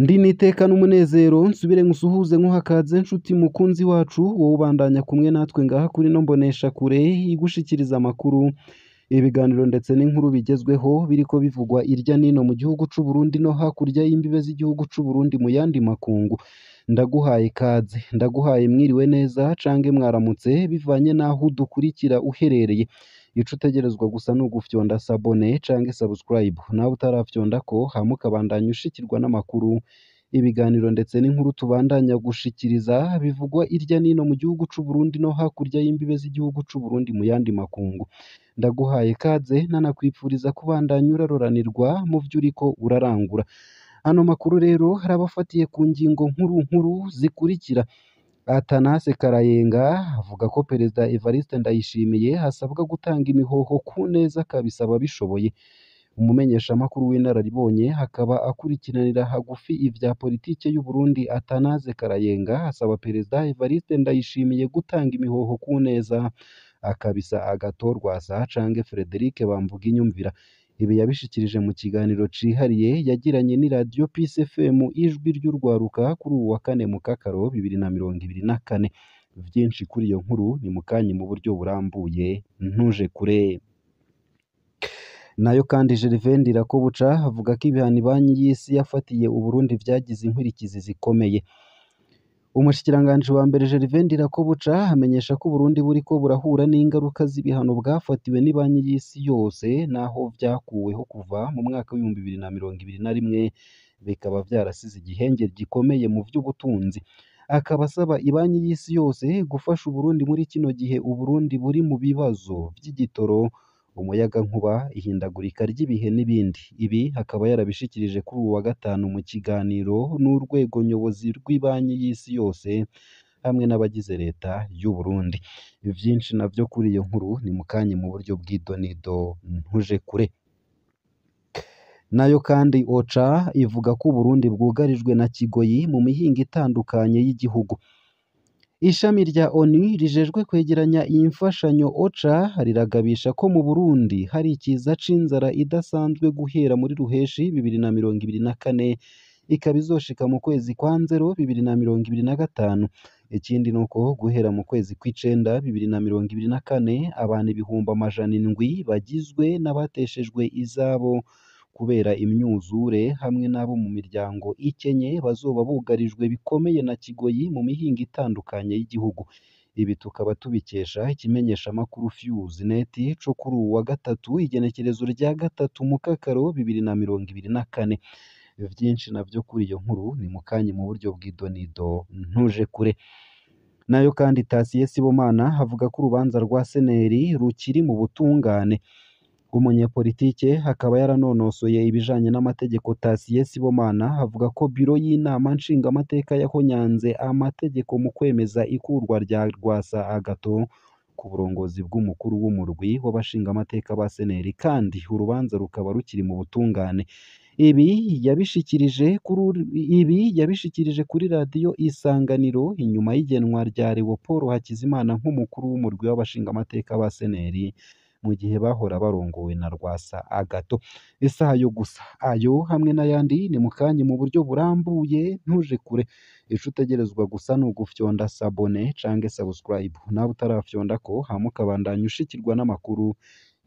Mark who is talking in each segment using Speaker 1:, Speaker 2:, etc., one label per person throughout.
Speaker 1: Ndi niteka n'umunezero nsubire nkusuhuze nkuhakaze nshuti mukunzi wacu, wowe ubandanya kumwe natwe ngaha kuri no mbonesha kure igushikiriza amakuru, ibiganiro ndetse n'inkuru bigezweho biriko bivugwa irya nino mu gihugu c'u Burundi no hakurya y'imbibe z'igihugu c'u Burundi mu yandi makungu. Ndaguhaye ikaze, ndaguhaye mwiriwe neza cange mwaramutse bivanye n'aho udukurikira uherereye. Ico utegerezwa gusa ni ugufyonda sabone cange subscribe, nawe utarafyondako hama ukabandanya ushikirwa n'amakuru, ibiganiro ndetse n'inkuru tubandanya gushikiriza bivugwa irya nino mu gihugu c'u Burundi no hakurya y'imbibe z'igihugu c'u Burundi mu yandi makungu. Ndaguhaye ikaze nanakwipfuriza kubandanya uraroranirwa mu vyo uriko urarangura. Ano makuru rero harabafatiye ku ngingo nkuru nkuru zikurikira: Athanase Karayenga avuga ko Perezida Evariste Ndayishimiye asabwa gutanga imihoho ku neza akabisaba abishoboye. Umumenyeshamakuru w'inararibonye akaba akurikiranira hagufi ivya politike y'u Burundi Athanase Karayenga asaba Perezida Evariste Ndayishimiye gutanga imihoho ku neza akabisa Agathon Rwasa canke Frederic Bamvuginyumvira. Ibi yabishikirije mu kiganiro cihariye yagiranye n'iradiyo Peace FM Ijwi ry'Urwaruka kuri uwu wa kane Mukakaro 2024. Vyinshi kuri iyo nkuru ni mukanya mu buryo burambuye, ntuje kure. Nayo kandi Gervais Ndirakobuca avuga ko ibihano Banki y'Isi yafatiye Uburundi vyagize inkurikizi zikomeye. Umushikiranganji wa mbere Gervais Ndirakobuca amenyesha ko Uburundi buriko burahura n'ingaruka z'ibihano bwafatiwe n'ibanki y'isi yose naho vyakuweho kuva mu mwaka w'2021, bikaba vyarasize igihengeri gikomeye mu vy'ubutunzi. Akaba asaba ibanki y'isi yose gufasha Uburundi muri kino gihe Uburundi buri mu bibazo vy'igitoro, umuyagankuba, ihindagurika ry'ibihe n'ibindi. Ibi akaba yarabishikirije kuri uwu wa gatanu mu kiganiro n'urwego nyobozi rw'ibanki y'isi yose hamwe n'abagize leta y'u Burundi. Vyinshi navyo kuri iyo nkuru ni mukanya mu buryo bw'idonido, ntuje kure. Nayo kandi OCHA ivuga ko Uburundi bwugarijwe na kigoyi mu mihingo itandukanye y'igihugu. Ishami rya ONU rijejwe kwegeranya imfashanyo OCHA riragabisha ko mu Burundi hari ikiza c'inzara idasanzwe guhera muri Ruheshi 2024, ikaba izoshika mu kwezi kwa Nzero 2025. Ikindi nuko guhera mu kwezi kw'icenda 2024 abantu 700,000 bagizwe n'abateshejwe izabo kubera imyuzure hamwe n'abo mu miryango ikenye bazoba bugarijwe bikomeye na kigoyi mu mihingo itandukanye y'igihugu. Ibi tukaba tubikesha ikimenyeshamakuru Fuse Net co kuri uwu wa gatatu igenekerezo rya 3 Mukakaro 2024. Vyinshi navyo kuri iyo nkuru ni mukanya mu buryo bw'idonido, ntuje kure. Nayo kandi Tasiye Sibomana avuga ko urubanza rwa Seneri rukiri mu butungane. Umunyepolitike akaba yaranonosoye ibijanye n'amategeko Tasiye Sibomana avuga ko biro y'inama nshingamateka yahonyanze amategeko mu kwemeza ikurwa rya Rwasa Agathon ku burongozi bw'umukuru w'umurwi w'abashingamateka ba Seneri, kandi urubanza rukaba rukiri mu butungane. Ibi yabishikirije kuri radiyo Isanganiro inyuma y'igenwa rya Leopold Hakizimana nk'umukuru w'umurwi w'abashingamateka ba Seneri mu gihe bahora barongowe na Rwasa Agathon. Isaha yo gusa ayo hamwe n'ayandi ni mukanya mu buryo burambuye, ntuje kure. Ico utegerezwa gusa ni ugufyonda sabone canke subscribe, nawe utarafyondako hama ukabandanya ushikirwa n'amakuru,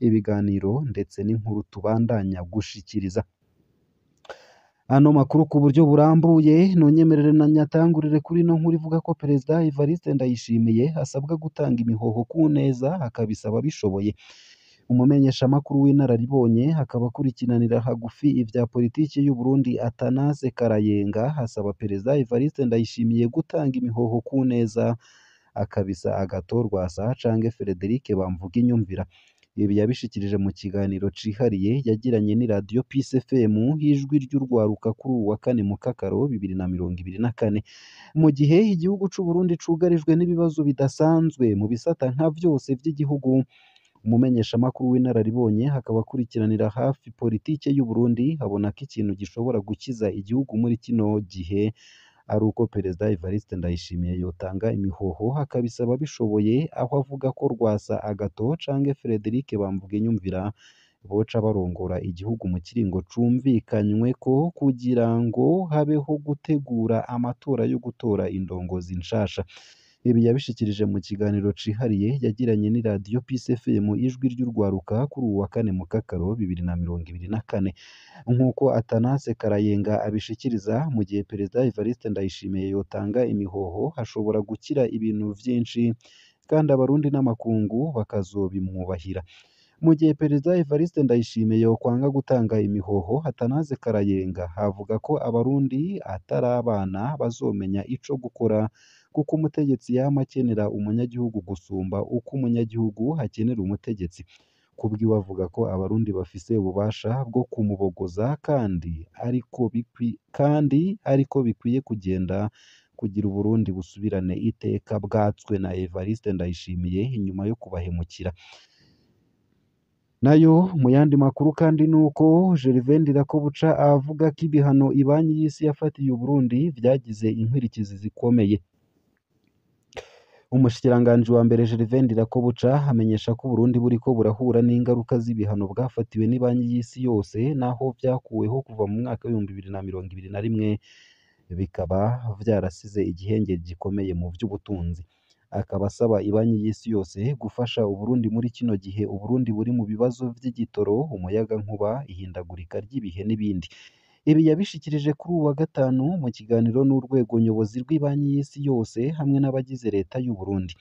Speaker 1: ibiganiro ndetse n'inkuru tubandanya gushikiriza. Ano makuru ku buryo burambuye nonyemerere na nyatangurire kuri ino nkuru ivuga ko Perezida Evariste Ndayishimiye asabwa gutanga imihoho ku neza akabisaba abishoboye. Umumenyeshamakuru w'inararibonye akaba akurikiranira hagufi ivya politike y'u Burundi Athanase Karayenga asaba Perezida Evariste Ndayishimiye gutanga imihoho ku neza akabisa Agathon Rwasa canke Frederic Bamvuginyumvira. Ibi yabishikirije mu kiganiro cihariye yagiranye n'iradiyo Peace FM Ijwi ry'Urwaruka kuri uwu wa kane Mukakaro 2024. Mu gihe igihugu c'u Burundi cugarijwe n'ibibazo bidasanzwe mu bisata nka vyose vy'igihugu, umumenyeshamakuru w'inararibonye akaba akurikiranira hafi politike y'u Burundi abona ko ikintu gishobora gukiza igihugu muri kino gihe ari uko Perezida Evariste Ndayishimiye yotanga imihoho akabisaba bishoboye, aho avuga ko Rwasa Agathon canke Frederic Bamvuginyumvira boca barongora igihugu mu kiringo cumvikanyweko kugira ngo habeho gutegura amatora yo gutora indongozi nshasha. Ibi yabishikirije mu kiganiro cihariye yagiranye n'iradiyo Peace FM Ijwi ry'Urwaruka kuri uwu wa kane Mukakaro 2024. Nk'uko Athanase Karayenga abishikiriza, mu gihe Perezida Evariste Ndayishimiye yotanga imihoho hashobora gukira ibintu vyinshi kandi Abarundi n'amakungu bakazobimwubahira. Mu gihe Perezida Evariste Ndayishimiye yokwanga gutanga imihoho, Athanase Karayenga avuga ko Abarundi atari abana bazomenya ico gukora kuko umutegetsi yama akenera umunyagihugu gusumba uko umunyagihugu akenera umutegetsi. Kubwiwe avuga ko Abarundi bafise ububasha bwo kumubogoza kandi ariko bikwiye kugenda kugira Uburundi busubirane iteka bwatswe na Evariste Ndayishimiye inyuma yo kubahemukira. Nayo mu yandi makuru kandi nuko Gervais Ndirakobuca avuga ko ibihano ibanki y'isi yafatiye Uburundi vyagize inkurikizi zikomeye. Umushikiranganji wa mbere Gervais Ndirakobuca amenyesha ko Uburundi buriko burahura n'ingaruka z'ibihano bwafatiwe n'ibanki y'isi yose naho vyakuweho kuva mu mwaka w'2021, bikaba vyarasize igihengeri gikomeye mu vy'ubutunzi. Akaba asaba ibanki y'isi yose gufasha Uburundi muri kino gihe Uburundi buri mu bibazo vy'igitoro, umuyagankuba, ihindagurika ry'ibihe n'ibindi. Ibi yabishikirije kuri uwu wa gatanu mu kiganiro n'urwego nyobozi rw'ibanki y'isi yose hamwe n'abagize leta y'u Burundi.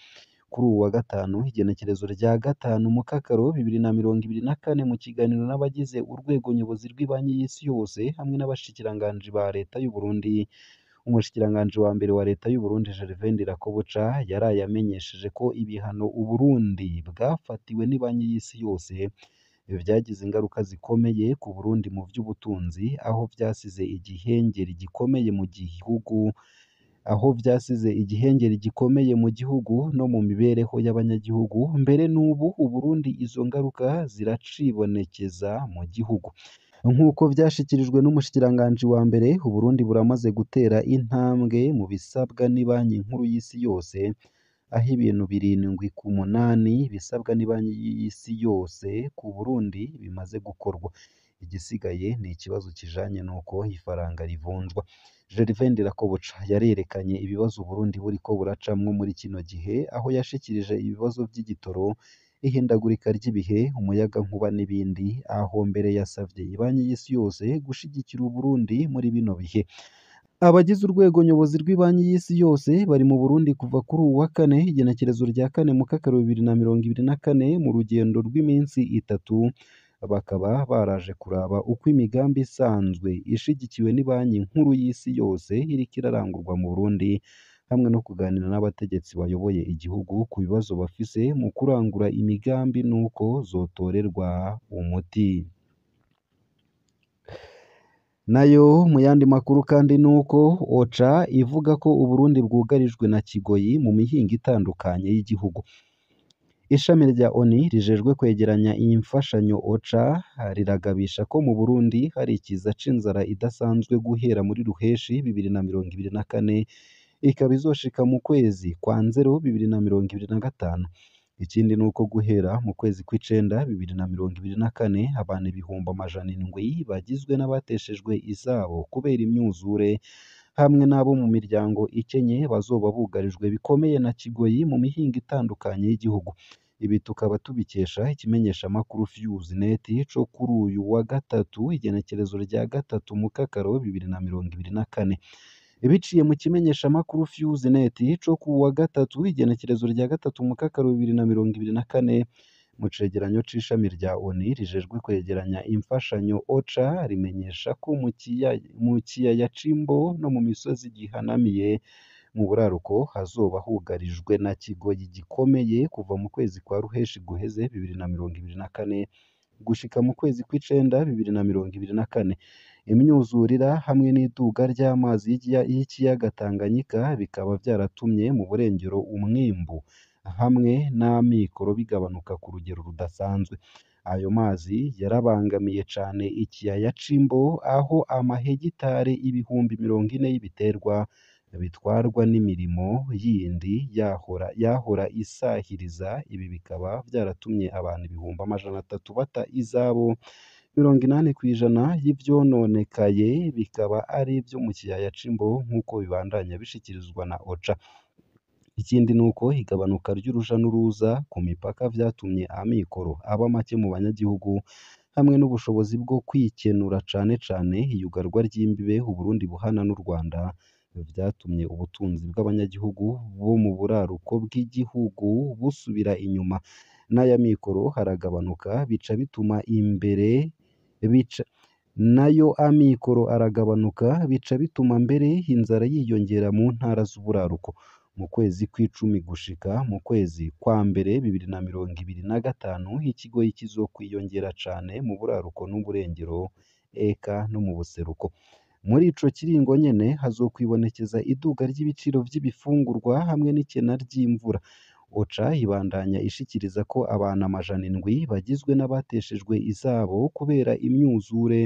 Speaker 1: Kuri uwu wa gatanu igenekerezo rya 5 Mukakaro 2024, mu kiganiro n'abagize urwego nyobozi rw'ibanki y'isi yose hamwe n'abashikiranganji ba leta y'u Burundi, umushikiranganji wa mbere wa leta y'u Burundi Gervais Ndirakobuca yaraye amenyesheje ko ibihano Uburundi bwafatiwe n'ibanki y'isi yose vyagize ingaruka zikomeye ku Burundi mu vy'ubutunzi, aho vyasize igihengeri gikomeye mu gihugu no mu mibereho y'abanyagihugu. Mbere n'ubu Uburundi izo ngaruka ziracibonekeza mu gihugu. Nk'uko vyashikirijwe n'umushikiranganji wa mbere, Uburundi buramaze gutera intambwe mu bisabwa n'ibanki nkuru y'isi yose, aho ibintu 7 ku 8 bisabwa n'ibanki y'isi yose ku Burundi bimaze gukorwa. Igisigaye ni ikibazo kijanye n'uko ifaranga rivunjwa. Gervais Ndirakobuca yarerekanye ibibazo Uburundi buriko buracamwo muri kino gihe, aho yashikirije ibibazo vy'igitoro, ihindagurika ry'ibihe, umuyagankuba n'ibindi, aho mbere yasavye ibanki y'isi yose gushigikira Uburundi muri bino bihe. Abagize urwego nyobozi rw'ibanki y'isi yose bari mu Burundi kuva kuri uwu wa kane igenekerezo rya 4 Mukakaro 2024 mu rugendo rw'iminsi itatu, bakaba baraje kuraba uko imigambi isanzwe ishigikiwe n'ibanki nkuru y'isi yose iriko irarangurwa mu Burundi, hamwe no kuganira n'abategetsi bayoboye igihugu ku bibazo bafise mu kurangura imigambi n'uko zotorerwa umuti. Nayo mu yandi makuru kandi nuko OCHA ivuga ko Uburundi bwugarijwe na kigoyi mu mihingo itandukanye y'igihugu. Ishami rya ONU rijejwe kwegeranya iyi mfashanyo OCHA riragabisha ko mu Burundi hari ikiza c'inzara idasanzwe guhera muri Ruheshi 2024 ikaba izoshika mu kwezi kwa Nzero 2025. Ikindi nuko guhera mu kwezi kw'icenda 2024 abantu 700,000 bagizwe n'abateshejwe izabo kubera imyuzure hamwe n'abo mu miryango ikenye bazoba bugarijwe bikomeye na kigoyi mu mihingo itandukanye y'igihugu. Ibi tukaba tubikesha ikimenyeshamakuru Fuse Net co kuri uyu wa gatatu igenekerezo rya 3 Mukakaro 2024. Biciye mu kimenyeshamakuru Fuse Net co ku wa gatatu igenekerezo rya 3 Mukakaro 2024, mu cegeranyo c'ishami rya ONU rijejwe kwegeranya imfashanyo OCHA rimenyesha ko mu kiyaya c'Imbo no mu misozi gihanamiye mu buraruko hazoba hugarijwe na kigoyi gikomeye kuva mu kwezi kwa Ruheshi guheze 2024 gushika mu kwezi kw'icenda 2024. Imyuzurira hamwe n'iduga ry'amazi y'ikiyaga Tanganyika bikaba vyaratumye mu burengero umwimbu hamwe n'amikoro bigabanuka ku rugero rudasanzwe. Ayo mazi yarabangamiye cane ikiyaya c'Imbo, aho amahegitari 40,000 y'ibiterwa bitwarwa n'imirimo yindi yahora isahiriza. Ibi bikaba vyaratumye abantu 300,000 bata izabo, 80% y'ivyononekaye bikaba ari ivyo mu kiyaya c'Imbo, nk'uko bibandanya bishikirizwa na OCHA. Ikindi nuko igabanuka ry'uruja n'uruza ku mipaka vyatumye amikoro aba make mu banyagihugu hamwe n'ubushobozi bwo kwikenura, cane cane iyugarwa ry'imbibe Uburundi buhana n'u Rwanda vyatumye ubutunzi bw'abanyagihugu bo mu buraruko bw'igihugu busubira inyuma, n'aya mikoro aragabanuka bica bituma imbere bica nayo amikoro aragabanuka bica bituma mbere inzara yiyongera mu ntara z'uburaruko. Mu kwezi kw'icumi gushika mu kwezi kwa mbere 2025, ikigoyi kizokwiyongera cane mu buraruko n'uburengero eka no mu buseruko. Muri ico kiringo nyene hazokwibonekeza iduga ry'ibiciro vy'ibifungurwa hamwe n'ikena ry'imvura. OCHA ibandanya ishikiriza ko abantu 700 bagizwe n'abateshejwe izabo kubera imyuzure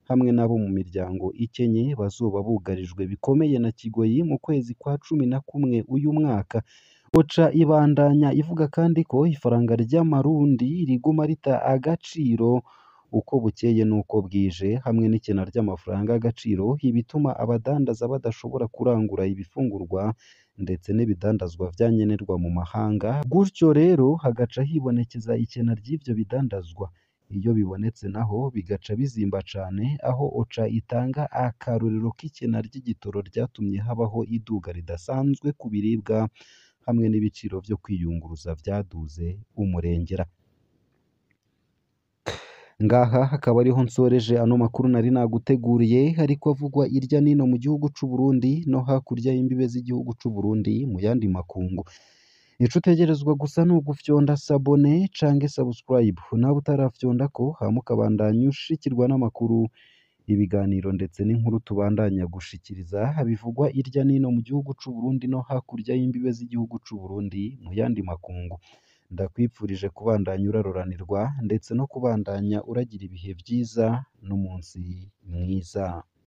Speaker 1: hamwe n'abo mu miryango ikenye bazoba bugarijwe bikomeye na kigoyi mu kwezi kwa 11 uyu mwaka. OCHA ibandanya ivuga kandi ko ifaranga ry'amarundi riguma rita agaciro uko bukeye n'uko bwije, hamwe n'ikena ry'amafaranga y'agaciro, ibituma abadandaza badashobora kurangura ibifungurwa ndetse n'ibidandazwa vyankenerwa mu mahanga, gutyo rero hagaca hibonekeza ikena ry'ivyo bidandazwa. Iyo bibonetse naho bigaca bizimba cane, aho OCHA itanga akarorero k'ikena ry'igitoro ryatumye habaho iduga ridasanzwe ku biribwa hamwe n'ibiciro vyo kwiyunguruza vyaduze umurengera. Ngaha hakaba ariho nsoreje ano makuru nari naguteguriye, ariko avugwa irya nino mu gihugu c'u Burundi no hakurya y'imbibe z'igihugu c'u Burundi mu yandi makungu. Ico utegerezwa gusa ni ugufyonda sabone canke subscribe, nawe utarafyondako hama ukabandanya ushikirwa n'amakuru, ibiganiro ndetse n'inkuru tubandanya gushikiriza bivugwa irya nino mu gihugu c'u Burundi no hakurya y'imbibe z'igihugu c'u Burundi mu yandi makungu. Ndakwipfurije kubandanya uraroranirwa ndetse no kubandanya uragira ibihe vyiza n'umunsi mwiza.